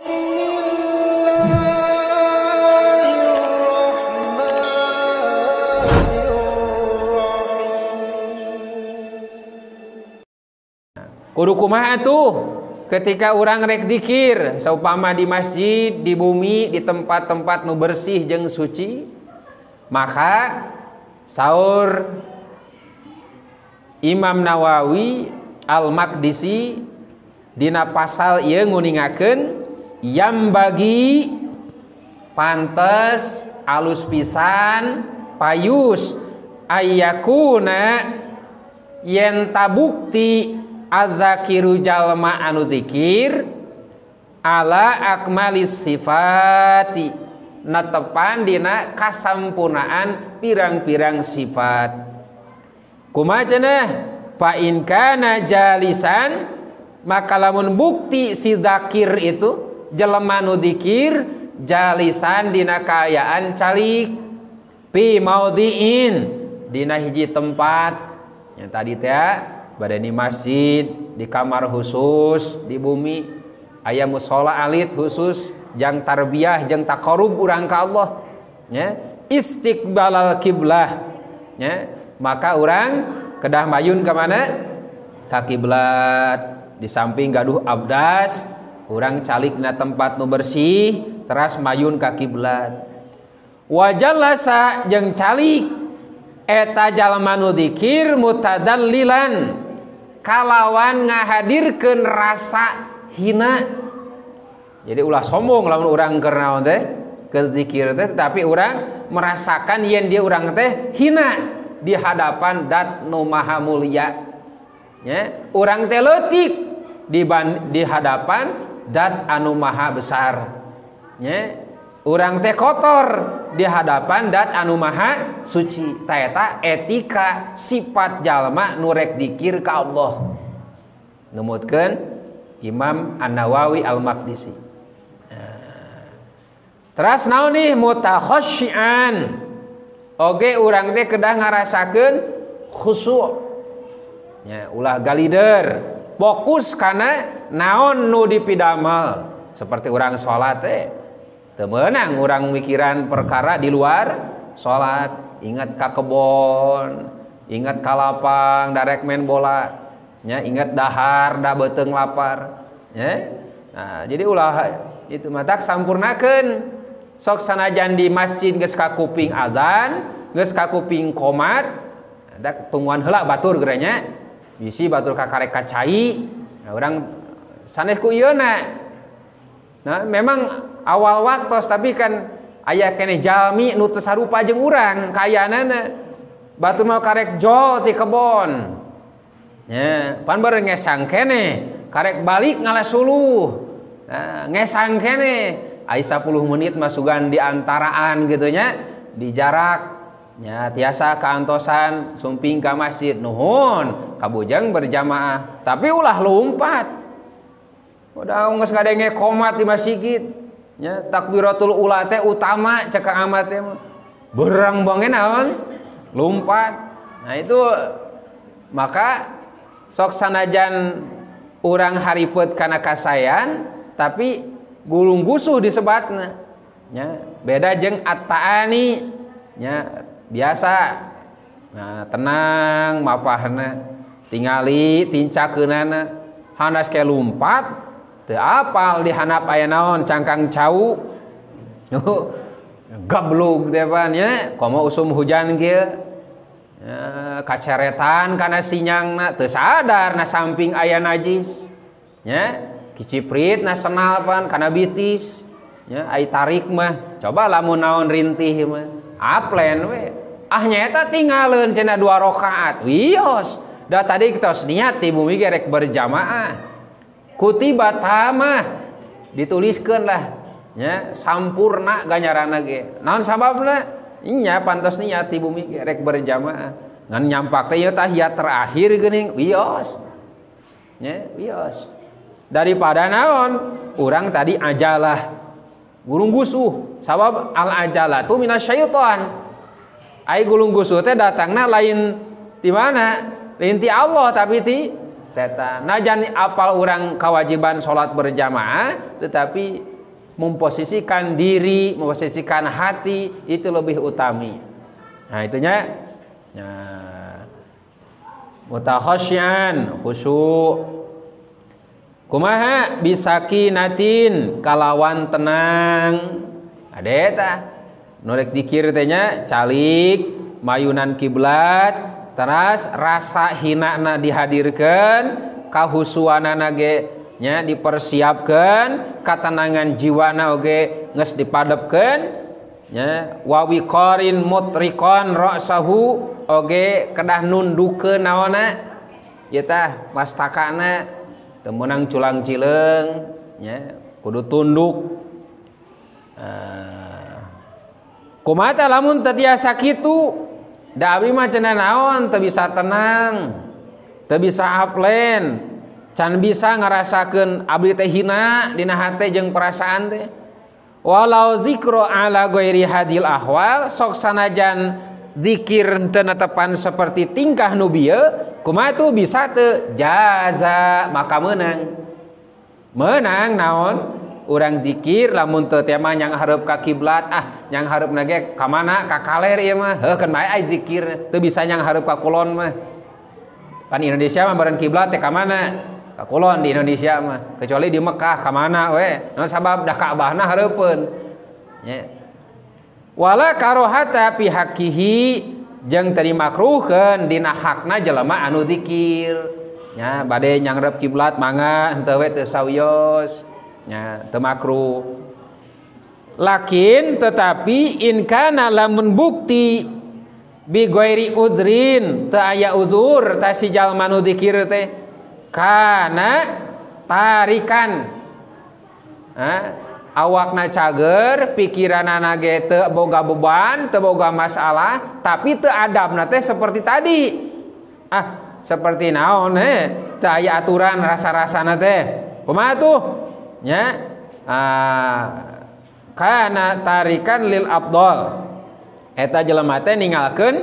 Bismillahirrahmanirrahim. Kudu kumaha tuh ketika urang rek dikir saupama di masjid, di bumi, di tempat-tempat nu bersih jeung suci, maka saur Imam Nawawi Al-Maqdisi dina pasal ieu nguningakeun yang bagi pantes alus pisan payus ayyakuna yen tabukti azakiru jalma anu zikir ala akmalis sifati netepan dina kasampurnaan pirang-pirang sifat. Kumaha cenah? Fa in kana jalisan, maka lamun bukti si zakir itu jelema nu dikir jalisan dina kaayaan calik pi maudhiin dina hiji tempat yang tadi teh bade di masjid, di kamar khusus di bumi aya mushola alit khusus jang tarbiyah jang taqarrub urang ka Allah nya, istiqbalal kiblah nya, maka urang kedah mayun ka mana? Ka kiblat. Di samping gaduh abdas, urang calik na tempat nu bersih, teras mayun ka kiblat. Wajalasa jeung calik eta jalma nu dikir mutadallilan kalawan ngahadirkeun rasa hina. Jadi ulah sombong lamun urang keur naon teh, keur zikir teh, tetapi urang merasakan yen dia urang teh hina di hadapan dat nu maha mulia. Ya, urang teh leutik di hadapan dat anu maha besar. Ya, urang teh kotor di hadapan dat anu maha suci. Ta eta etika sifat jalma nu rek dikir ka Allah. Numutkeun Imam An-Nawawi Al-Maqdisi. Teras naon nih mutakhasyian. Oge urang teh kedah ngarasakeun khusyuk. Ya, ulah galider, fokus kana naon nu dipidamel. Seperti urang salat teh teu meunang urang mikiran perkara di luar salat, ingat ka kebon, ingat ka lapang darek main bola, nya ingat dahar da beuteung lapar, nya. Nah, jadi ulah itu matak sampurnakeun. Sok sanajan di masjid geus kakuping azan, geus kakuping qomat, dak tungguan heula batur gerenya. Bisi batur kakarek kacai, nah, urang sanes ku ieuna. Nah, memang awal waktos tapi kan aya keneh jalmi nu teu sarupa jeung urang kayaanana. Batur mah karek jol ti kebon. Nya, pan bareng ngesang keneh, karek balik ngalas suluh. Nah, ngesang keneh. Ai 10 menit masukan di antaraan gitu nya, di jarak nya tiasa kaantosan sumping ka masjid nuhun kabujang berjamaah, tapi ulah lompat. Udah geus ngadenge qomat di masjid nya, takbiratul ula teh utama cek amat teh berang bange naon lompat. Nah itu maka sok sanajan urang haripet kana kasayan tapi gulung gusuh disebatna nya, beda jeung at-ta'ani nya biasa. Nah, tenang mapahna tingali tincakeunana hanas ke lumpat teu apal di handap aya naon cangkang cau gablug teh pan nya, komo usum hujan kieu kaceretan kana sinyangna teu sadar na samping aya najis nya, kiciprit na senal pan kana bitis nya, ai tarik mah coba lamun naon rintih mah aplen we ah nyaeta tinggalin cenah 2 rakaat wios da tadi kita niat ti bumi ge rek berjamaah kutiba tamah dituliskeun lah nya sampurna ganjaranna ge naon sababna nya pantos niat ti bumi ge rek berjamaah ngan nyampak teh ieu tahiyat terakhir geuning wios nya wios daripada naon urang tadi ajalah gulung gusuh sabab al ajalatu minasyaiton. Ai gulung gusuh teh datangna lain ti mana? Lain ti Allah tapi ti setan. Najan apal urang kewajiban salat berjamaah tetapi Memposisikan diri, memposisikan hati itu lebih utami. Nah itunya nah, mutakhasyian khusyuk. Kumaha bisakinatin kalawan tenang. Ade tah nu rek zikir teh nya calik mayunan kiblat teras rasa hinana dihadirkeun, kahusuanana ge nya dipersiapkeun, katenangan jiwana oge geus dipadepkeun nya, wa wiqarin mutriqan ra'sahu oge kedah nundukeun naonna ieu tah mastakana teu meunang culang cileung nya, kudu tunduk. Kumaha tah lamun teu tiasa kitu? Da abdi mah cenah naon teu bisa tenang, teu bisa upland, can bisa ngarasakeun abdi teh hina dina hate jeung perasaan teh. Walau zikru ala ghairi hadil ahwal, sok sanajan zikir teu netepan seperti tingkah nu bieu, kumaha tuh bisa teu jaza maka meunang. Meunang naon? Urang zikir lamun teu teh mah nyang hareup ka kiblat, ah nyang hareupna ge ka mana? Ka kaler ieu mah. Heuh keun bae ai zikir teu bisa nyang hareup ka kulon mah. Pan Indonesia mah baren kiblat teh ka mana? Ka kulon di Indonesia mah, kecuali di Mekah ka mana we. Naon sabab dah Ka'bahna hareupeun. Nya. Wala karohata fi haqqihi jeung teu dimakruhkeun dina hakna jelema anu zikir. Nya bade nyangrep kiblat mangga henteu we teu sawios. Nya teu makruh. Lakin tetapi in kana lamun bukti bi ghairi uzrin teu aya uzur ta si jalma nu zikir teh kana tarikan, awakna cager, pikiranana ge teu boga beban, teu boga masalah, tapi teu adabna teh seperti tadi. Ah, seperti naon teu aya aturan rasa-rasana teh. Kumaha tuh? Nya, kana tarikan lil afdal. Eta jelema teh ninggalkeun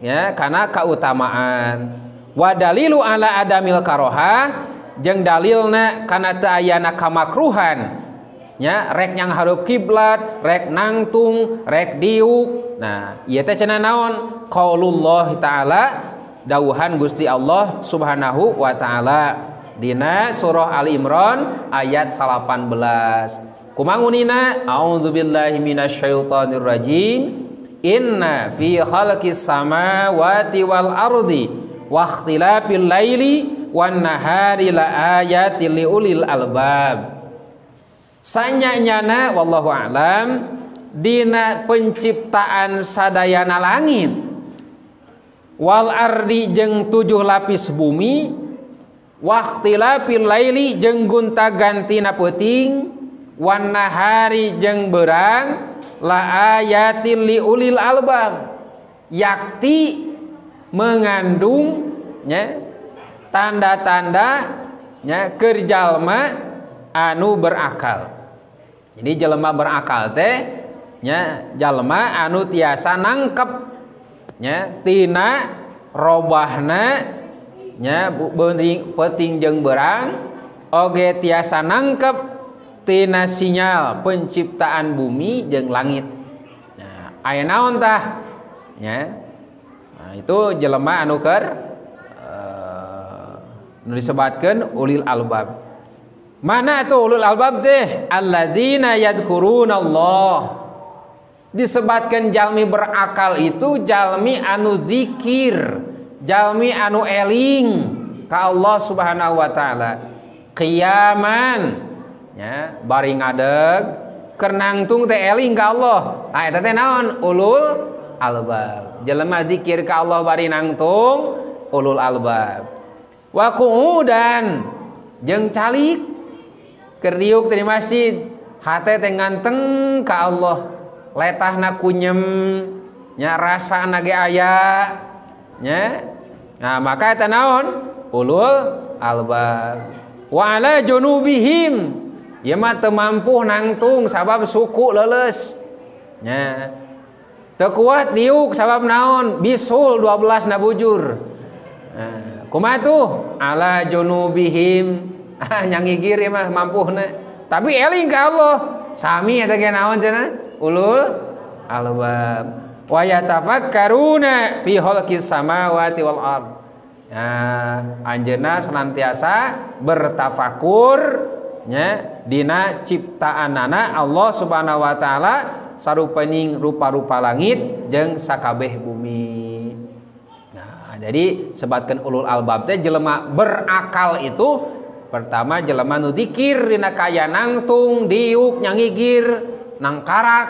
ya kana kautamaan. Wa dalilu ala adamil karoha jeung dalilna kana teu ayana kamakruhan nya, rek nyang hareup kiblat, rek nangtung, rek diuk. Nah, ieu teh cenah naon? Qaulullah ta'ala, dawuhan Gusti Allah Subhanahu wa ta'ala dina surah Ali Imran ayat 18. Kumangunina auzubillahi minasyaitonir rajim. Inna fi khalqis samawati wal ardi wa ikhtilafil laili wan nahari la ayatil liulil albab. Sanyanyana wallahu a'lam dina penciptaan sadayana langit wal ardi jeung 7 lapis bumi, wa ikhtilafil laili jeung gonta-gantina peuting, wan nahari jeung beurang, la ayatil liulil albab. Yakti mengandung nya tanda-tanda nya keur jalma anu berakal. Jadi jelema berakal teh nya jalma anu tiasa nangkep nya tina robahna nya peuting jeung beurang, oge tiasa nangkep tina sinyal penciptaan bumi jeung langit. Nah, aya naon tah nya? Nah, itu jelema anu keur nu disebatkeun ulil albab. Mana tuh ulul albab teh? Alladzina yadhkurunallah. Disebatkeun jalmi berakal itu jalmi anu zikir, jalmi anu eling ka Allah Subhanahu wa taala. Qiyaman nya bari ngadeg keur nangtung teh eling ka Allah. Ah eta teh naon? Ulul albab. Jelema zikir ka Allah bari nangtung ulul albab. Wa qu'udan jeung calik keur diuk teh di masjid, hate teh nganteng ka Allah, letahna kunyem nya, rasana ge aya nya. Nah, maka eta naon? Ulul albab. Wa ala junubihim, ieu mah teu mampu nangtung sabab suku leuleus nya. Teu kuat diuk sabab naon? Bisul 12 na bujur. Nah, kumaha tuh? Ala junubihim. Ah nyangigir ieu mah mampuhna. Tapi eling ka Allah. Sami eta ge naon cenah? Ulul albab. Wa yatafakkaruna fi khalqis samawati wal ard. Ya, anjeunna senantiasa bertafakur nya dina ciptaanana Allah Subhanahu wa taala sarupaning rupa-rupa langit jeung sakabeh bumi. Nah, jadi sebatkeun ulul albab teh jelema berakal itu pertama jelema nu dikir dina kaya nangtung diuk nyangigir nangkarak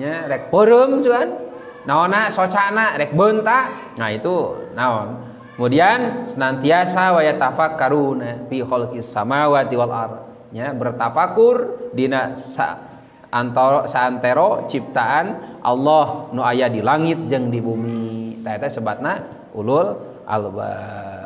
nya rek peureum cuan naonna socana rek beunta. Nah itu naon. Kemudian senantiasa wa yatafakkaruna fi khalqis samawati wal ard nya bertafakur dina saantero ciptaan Allah nu aya di langit jeung di bumi. Tah eta sebatna ulul albab.